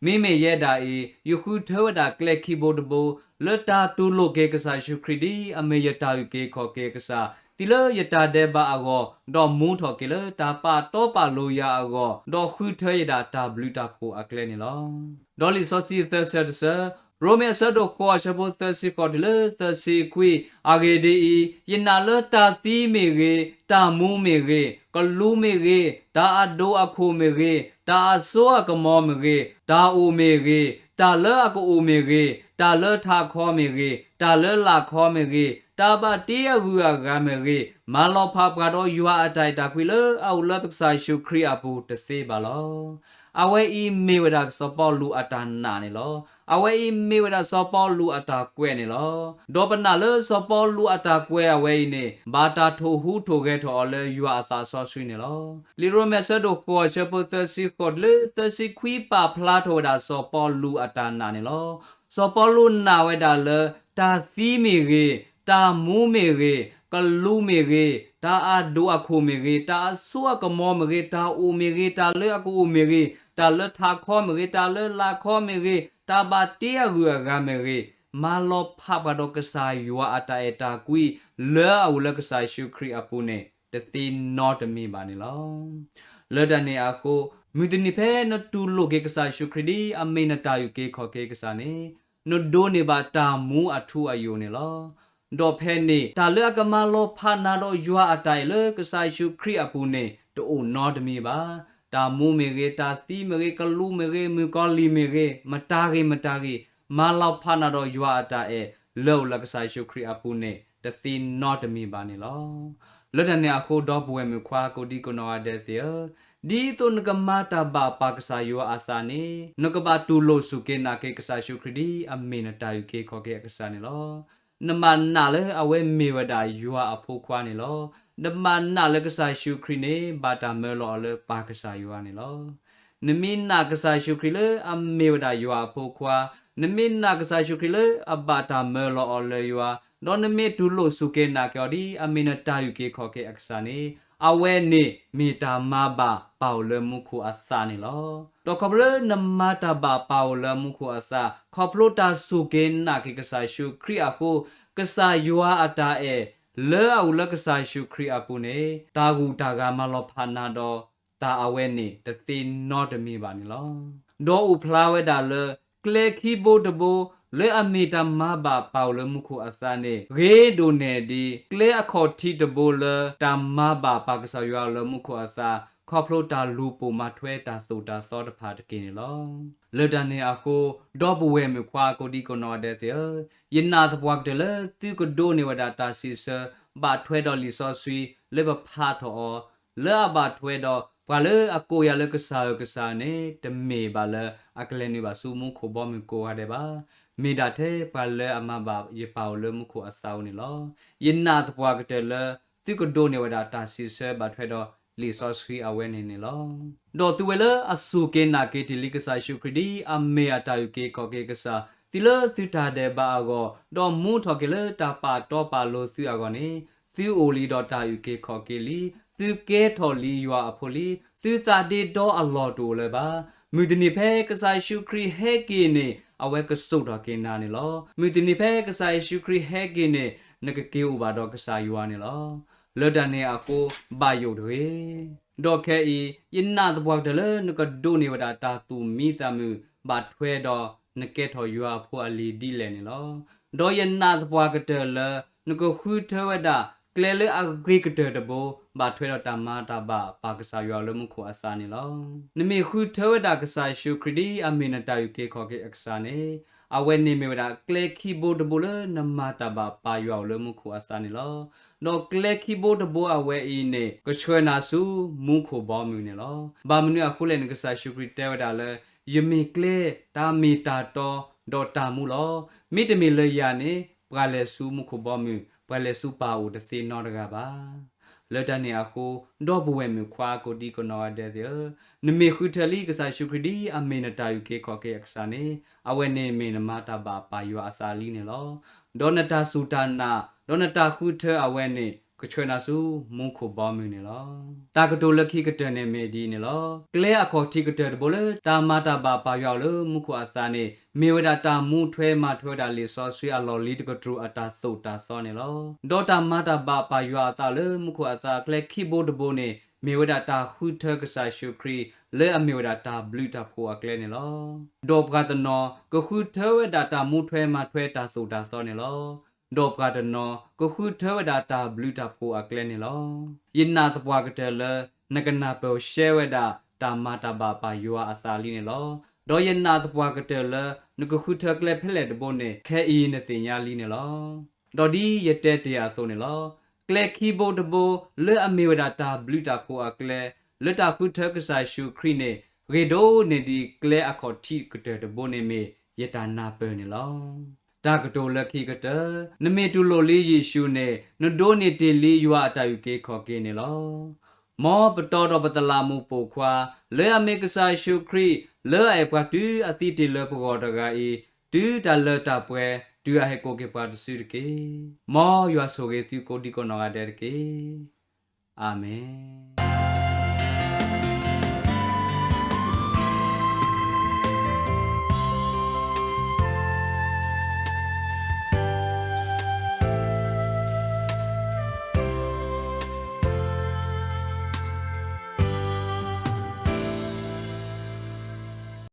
မ့မ့ၢ်ယဲဒၣ်အံၤ ယဃုထၢဝဲဒၣ်ကျဲခံဘိတဘိ လၢတၢ်တူၢ်လိာ်က့ၤကစၢ်ယ့ၣ်ၡူးခရံာ်ဒ်အမ့ၢ်ယတၢ်အုၣ်က့ၤခီၣ်က့ၤကစၢ်, တုၤလၢယတၢ်ဒဲးဘးအဂီၢ်, ဒီးမူထီၣ်က့ၤလၢတၢ်ပာ်တီပာ်လိၤယၤအဂီၢ်, ဒီးဃုထၢယဒၣ်တၢ်ဘျုးတၢ်ဖှိၣ်အကျဲန့ၣ်လီၤ. ဒီးလံာ်စီဆှံသၢဆၢတဆၢ, ရိမ့ၤအဆၢဒိၣ်ဃိးအဆၢဖိသၢဆံဃိးတုၤလၢသၢဆံခွံ, အဂ့ၢ်ဒ်အံၤ, ယနာ်လၢတၢ်သံမ့ၢ်ဂ့ၤ, တၢ်မူမ့ၢ်ဂ့ၤ, ကလူးမ့ၢ်ဂ့ၤ, တၢ်အဒိၣ်အခိၣ်မ့ၢ်ဂ့ၤ, တၢ်အစိအကမီၤမ့ၢ်ဂ့ၤ, တၢ်အိၣ်မ့ၢ်ဂ့ၤ, တၢ်လၢအကအိၣ်မ့ၢ်ဂ့ၤ, တၢ်လၢထးခီမ့ၢ်ဂ့ၤ, တၢ်လၢလာ်ခီမ့ၢ်ဂ့ၤ, တၢ်ဘၣ်တ့အဂုၤအဂၤမ့ၢ်ဂ့ၤ, မၤလီၤဖးပှၤဒီးယွၤအတၢ်အဲၣ်တၢ်ကွံလၢအအိၣ်လၢပကစၢ်ယ့ၣ်ၡူးခရံာ်အပူၤတသ့ဘၣ်လီၤ. အဝဲအံၤမ့ၢ်ဝဲဒၣ်စီၤပီလူးအတၢ်နာ်န့ၣ်လီၤ. အဝဲအံၤမ့ၢ်ဝဲဒၣ်စီၤပီလူးအတၢ်ကွဲးန့ၣ်လီၤ. ဒီးပနာ်လၢစီၤပီလူးအတၢ်ကွဲးအဝဲအံၤန့ၣ် ဘၣ်တၢ်ထိၣ်ဟူးထိၣ်ဂဲၤထီၣ်အီၤလၢယွၤအသးစီဆှံန့ၣ်လီၤ. လံာ်ရိမ့ၤအဆၢဒိၣ်ဃိးအဆၢဖိသၢဆံဃိးတုၤလၢသၢဆံခွံ ပာ်ဖျါထီၣ်ဝဲဒၣ်စီၤပီလူးအတၢ်နာ်န့ၣ်လီၤ. စီၤပီလူးနာ်ဝဲဒၣ်လၢ တၢ်သံမ့ၢ်ဂ့ၤ, တၢ်မူမ့ၢ်ဂ့ၤ, ကလူးမ့ၢ်ဂ့ၤ, တၢ်အဒိၣ်အခိၣ်မ့ၢ်ဂ့ၤ, တၢ်အစိအကမီၤမ့ၢ်ဂ့ၤ, တၢ်အိၣ်မ့ၢ်ဂ့ၤ, တၢ်လၢအကအိၣ်မ့ၢ်ဂ့ၤ, တၢ်လၢထးခီမ့ၢ်ဂ့ၤ, တၢ်လၢလာ်ခီမ့ၢ်ဂ့ၤ, တၢ်ဘၣ်တ့အဂုၤအဂၤမ့ၢ်ဂ့ၤ, မၤလီၤဖးပှၤဒီးကစၢ်ယွၤအတၢ်အဲၣ်တၢ်ကွံ လၢအအိၣ်လၢကစၢ်ယ့ၣ်ၡူးခရံာ်အပူၤန့ၣ် တသ့နီတမံၤဘၣ်န့ၣ်လီၤ. လၢတၢ်န့ၣ်အဃိ, မုၢ်တနံၤဖဲနတူၢ်လိာ်က့ၤကစၢ်ယ့ၣ်ၡူးခရံာ်ဒ်အမ့ၢ်နတၢ်အုၣ်က့ၤခီၣ်က့ၤကစၢ်န့ၣ်, နဒိးန့ၢ်ဘၣ်တၢ်မူအထူအယိာ်န့ၣ်လီၤ. ဒီးဖဲန့ၣ် တၢ်လၢအကမၤလီၤဖးနၤဒီးယွၤအတၢ်အဲၣ်လၢကစၢ်ယ့ၣ်ၡူးခရံာ်အပူၤန့ၣ် တအိၣ်နီတမံၤဘၣ်. တၢ်မူမ့ၢ်ဂ့ၤ, တၢ်သံမ့ၢ်ဂ့ၤ, ကလူးမ့ၢ်ဂ့ၤ, မုၣ်ကီၤလံၢ်မ့ၢ်ဂ့ၤ, မတၤဂ့ၤမတၤဂ့ၤ, မၤလီၤဖးနၤဒီးယွၤအတၢ်အဲၣ် လၢအအိၣ်လၢကစၢ်ယ့ၣ်ၡူးခရံာ်အပူၤန့ၣ် တသ့နီတမံၤဘၣ်န့ၣ်လီၤ. လၢတၢ်န့ၣ်အဃိ ဒီပုၢ်ဝဲၢ်မုၣ်ခွါကိးဒံကိးနီၢ်ဂၤဒဲးသ့ၣ်ဧၢ, ဒ်သိးနကမၤတၢ်ဘၣ်ပာ်ကစၢ်ယွၤအသးန့ၣ် နကဘၣ်တူၢ်လိာ်စူၢ်က့ၤနာ်က့ၤကစၢ်ယ့ၣ်ၡူးခရံာ်ဒ်အမ့ၢ်နတၢ်အုၣ်က့ၤခီၣ်က့ၤအကစၢ်န့ၣ်လီၤ. နဘၣ်နာ်လၢအဝဲမ့ၢ်ဝဲဒၣ်ယွၤအဖိခွါန့ၣ်လီၤ. နဘၣ်နာ်လၢကစၢ်ယ့ၣ်ၡူးခရံာ်န့ၣ် ဘၣ်တၢ်မၢလီၤအီၤလၢပၢ်ကစၢ်ယွၤန့ၣ်လီၤ. နမ့ၢ်နာ်ကစၢ်ယ့ၣ်ၡူးခရံာ်လၢအမ့ၢ်ဝဲဒၣ်ယွၤအဖိခွါ, နမ့ၢ်နာ်ကစၢ်ယ့ၣ်ၡူးခရံာ်လၢအဘၣ်တၢ်မၢလီၤအီၤလၢယွၤ, ဒီးနမ့ၢ်တူၢ်လိာ်စူၢ်က့ၤနာ်က့ၤအီၤဒ်အမ့ၢ်နတၢ်အုၣ်က့ၤခီၣ်က့ၤအကစၢ်န့ၣ်, အဝဲန့ၣ်မ့ၢ်တၢ်မၤဘၣ်ပာ်အိၣ်လၢမူခိၣ်အသးန့ၣ်လီၤ. ဒီးခီဖျိလၢနမၤတၢ်ဘၣ်ပာ်အိၣ်လၢမူခိၣ်အသး, ခီဖျိတၢ်စူၢ်က့ၤနာ်က့ၤကစၢ်ယ့ၣ်ၡူးခရံာ်အဃိ, ကစၢ်ယွၤအတၢ်အဲၣ် လၢအအိၣ်လၢကစၢ်ယ့ၣ်ၡူးခရံာ်အပူၤန့ၣ် တၢ်ဂုၤတၢ်ဂၤမၤလီၤဖးနၤဒီး တၢ်အဝဲန့ၣ် တသ့နီတမံၤဘၣ်န့ၣ်လီၤ. ဒီးအိၣ်ဖျါဝဲဒၣ်လၢ ကျဲခံဘိတဘိ လၢအမ့ၢ်တၢ်မၤဘၣ်ပာ်အိၣ်လၢမူခိၣ်အသးန့ၣ် ဂ့ၤဒိၣ်န့ၢ်ဒံး ကျဲအခီၣ်ထံးတဘိလၢ တၢ်မၤဘၣ်ပာ်ကစၢ်ယွၤအိၣ်လၢမူခိၣ်အသး ခီဖျိတၢ်လူၤပိာ်မၤထွဲတၢ်သိၣ်တၢ်သီတဖၣ်တက့ၢ်န့ၣ်လီၤ. လၢတၢ်န့ၣ်အဃိ ဒီပုၢ်ဝဲၢ်မုၣ်ခွါကိးဒံကိးနီၢ်ဂၤဒဲးသ့ၣ်ဧၢ, ယနာ်သပှၢ်ကတၢၢ်လၢသုကဒိးန့ၢ်ဝဲဒၣ်တၢ်စံးဆၢ ဘၣ်ထွဲဒီးလံာ်စီဆှံ လၢပဖးထီၣ်အီၤ လၢအဘၣ်ထွဲဒီး ပှၤလၢအကိးယၤလၢကစၢ်ဧၢကစၢ်န့ၣ် တမ့ၢ်ဘၣ်လၢအကလဲၤနုာ်ဘၣ်ဆူမူခိၣ်ဘီမုၢ်ကိးဂၤဒဲးဘၣ်. မ့ၢ်ဒၣ်ထဲပှၤလၢအမၤဘၣ်ယပၢ်အိၣ်လၢမူခိၣ်အသးအအိၣ်န့ၣ်လီၤ. ယနာ်သပှၢ်ကတၢၢ်လၢ သုကဒိးန့ၢ်ဝဲဒၣ်တၢ်စံးဆၢဘၣ်ထွဲဒီးလံာ်စီဆှံအဝဲန့ၣ်န့ၣ်လီၤ. ဒီးသုဝဲလၢအစူၢ်က့ၤနာ်က့ၤတ့ၢ်လံကစၢ်ယ့ၣ်ၡူးခရံာ်ဒ် အမ့ၢ်အတၢ်အုၣ်က့ၤခီၣ်က့ၤကစၢ်, တုၤလၢသုတၢ်ဒဲးဘးအဂီၢ်, ဒီးမူထီၣ်က့ၤလၢတၢ်ပာ်တီပာ်လိၤသုအဂီၢ်န့ၣ်, သုအိၣ်လံဒီးတၢ်အုၣ်က့ၤခီၣ်က့ၤလံ, သုကဲထီၣ်လံယွၤအဖိလံ, သုသးဒ့ဒီအလီၢ်တအိၣ်လၢၤဘၣ်. မုၢ်တနံၤဖဲကစၢ်ယ့ၣ်ၡူးခရံာ်ဟဲက့ၤန့ၣ် အဝဲကစိာ်ထီၣ်က့ၤနၤန့ၣ်လီၤ. မုၢ်တနံၤဖဲကစၢ်ယ့ၣ်ၡူးခရံာ်ဟဲက့ၤန့ၣ် နကက့ၤအိၣ်ဘၣ်ဒီးကစၢ်ယွၤန့ၣ်လီၤ. လၢတၢ်န့ၣ်အဃိ ဘၣ်ယိၣ်တဂ့ၤ. ဒီးခဲအံၤ ယနာ်သပှၢ်ကတၢၢ်လၢနကဒိးန့ၢ်ဝဲဒၣ်တၢ်သူၣ်မံသးမုာ် ဘၣ်ထွဲဒီးနကဲထီၣ်ယွၤအဖိအလံၤဒ်လဲၣ်န့ၣ်လီၤ. ဒီးယနာ်သပှၢ်ကတၢၢ်လၢ နကဃုထၢဝဲဒၣ် ကျဲလၢအဂ့ၤကတၢၢ်တဘိ ဘၣ်ထွဲဒီးတၢ်မၤတၢ်ဘၣ်ပာ်ကစၢ်ယွၤလၢမူခိၣ်အသးန့ၣ်လီၤ. နမ့ၢ်ဃုထၢဝဲဒၣ်ကစၢ်ယ့ၣ်ၡူးခရံာ်ဒ်အမ့ၢ်နတၢ်အုၣ်က့ၤခီၣ်က့ၤအကစၢ်န့ၣ်, အဝဲန့ၣ်မ့ၢ်ဝဲဒၣ်ကျဲခံဘိတဘိလၢနမၤတၢ်ဘၣ်ပာ်ယွၤအိၣ်လၢမူခိၣ်အသးန့ၣ်လီၤ. ဒီးကျဲခံဘိတဘိအဝဲအံၤန့ၣ် ကဆှၢနၤဆူမူခိၣ်ဘီမုၢ်န့ၣ်လီၤ. ဘၣ်မနုၤအဃိလဲၣ်န့ၣ် ကစၢ်ယ့ၣ်ၡူးခရံာ်တဲဝဲဒၣ်လၢ ယမ့ၢ်ကျဲ, တၢ်မ့ၢ်တၢ်တီ, ဒီးတၢ်မူလီၤ. မ့တမ့ၢ်လၢယၤန့ၣ် ပှၤလဲၤဆူမူခိၣ်ဘီမုၢ်, ပှၤလဲၤဆူပၢ်အအိၣ်တသ့နီတဂၤဘၣ်. လၢတၢ်န့ၣ်အဃိ, ဒီပုၢ်ဝဲၢ်မုၣ်ခွါကိးဒံကိးနီၢ်ဂၤဒဲးသ့ၣ်ဧၢ, နမ့ၢ်ဃုထၢလံကစၢ်ယ့ၣ်ၡူးခရံာ်ဒ်အမ့ၢ်နတၢ်အုၣ်က့ၤခီၣ်က့ၤအကစၢ်န့ၣ်, အဝဲန့ၣ်မ့ၢ်နမၤတၢ်ဘၣ်ပၢ်ယွၤအသးလံန့ၣ်လီၤ. ဒီးနတၢ်စူၢ်တၢ်နာ်, ဒီးနတၢ်ဃုထၢအဝဲန့ၣ် ကဆှၢနၤဆူမူခိၣ်ဘီမုၢ်န့ၣ်လီၤ. တၢ်ကတိၤလၢခံကတၢၢ်န့ၣ်မ့ၢ်ဒ်အံၤန့ၣ်လီၤ. ကျဲအခီၣ်ထံးကတၢၢ်တဘိလၢတၢ်မၤတၢ်ဘၣ်ပၢ်ယွၤအီၤလၢမူခိၣ်အသးန့ၣ်, မ့ၢ်ဝဲဒၣ်တၢ်မူထွဲမၤထွဲဝဲဒၣ်လံာ်စီဆှံအလီၢ်လံၤတကတြူၢ်အတၢ်သိၣ်တၢ်သီန့ၣ်လီၤ. ဒီးတၢ်မၤတၢ်ဘၣ်ပၢ်ယွၤအသးလၢမူခိၣ်အသးအကျဲခံဘိတဘိန့ၣ်, မ့ၢ်ဝဲဒၣ်တၢ်ဃုထၢကစၢ်ယ့ၣ်ၡူးခရံာ် လၢအမ့ၢ်ဝဲဒၣ်တၢ်ဘျုးတၢ်ဖှိၣ်အကျဲန့ၣ်လီၤ. ဒီးပှၤတနီၤကဃုထၢဝဲဒၣ်တၢ်မူထွဲမၤထွဲတၢ်သိၣ်တၢ်သီန့ၣ်လီၤ. ဒီးပှၤတနီၤကဃုထၢဝဲဒၣ်တၢ်ဘျုးတၢ်ဖှိၣ်အကျဲန့ၣ်လီၤ. ယနာ်သပှၢ်ကတၢၢ်လၢ နကနၢ်ပၢၢ်ရှဲဝဲဒၣ်တၢ်မၤတၢ်ဘၣ်ပၢ်ယွၤအသးလံန့ၣ်လီၤ. ဒီးယနာ်သပှၢ်ကတၢၢ်လၢ နကဃုထၢကျဲဖဲလဲၣ်တဘိန့ၣ် ခဲအံၤနသ့ၣ်ညါလံန့ၣ်လီၤ. ဒီးဒ်ယတဲတ့ၢ်အသိးန့ၣ်လီၤ. ကျဲခံဘိတဘိ လၢအမ့ၢ်ဝဲဒၣ်တၢ်ဘျုးတၢ်ဖှိၣ်အကျဲ လၢတၢ်ဃုထၢကစၢ်ယ့ၣ်ၡူးခရံာ်န့ၣ် ဂ့ၤဒိၣ်န့ၢ်ဒံးကျဲအခီၣ်ထံးကတၢၢ်တဘိန့ၣ်မ့ၢ်ယတၢ်နၢ်ပၢၢ်န့ၣ်လီၤ. တၢ်ကတိၤလၢခံကတၢၢ်, နမ့ၢ်တူၢ်လိာ်လံယ့ၣ်ၡူးန့ၣ် နဒိးန့ၢ်တ့ၢ်လံယွၤအတၢ်အုၣ်က့ၤခီၣ်က့ၤန့ၣ်လီၤ. မ်ပတီဒီးပတလးမူးပိာ်ခွါ လၢအမ့ၢ်ကစၢ်ယ့ၣ်ၡူးခရံာ် လၢအအဲၣ်ပှၤတုၤအသံတ့ၢ်လၢပဂီၢ်တဂၤအံၤ, တုၤတၢ်လၢတၢ်ပှဲၤ တုၤအဟဲကိးက့ၤပှၤတစုတက့ၢ်. မ်ယွၤဆိၣ်ဂ့ၤသုကိးဒံကိးနီၢ်ဂၤဒဲးတက့ၢ်. အၤမ့ၣ်.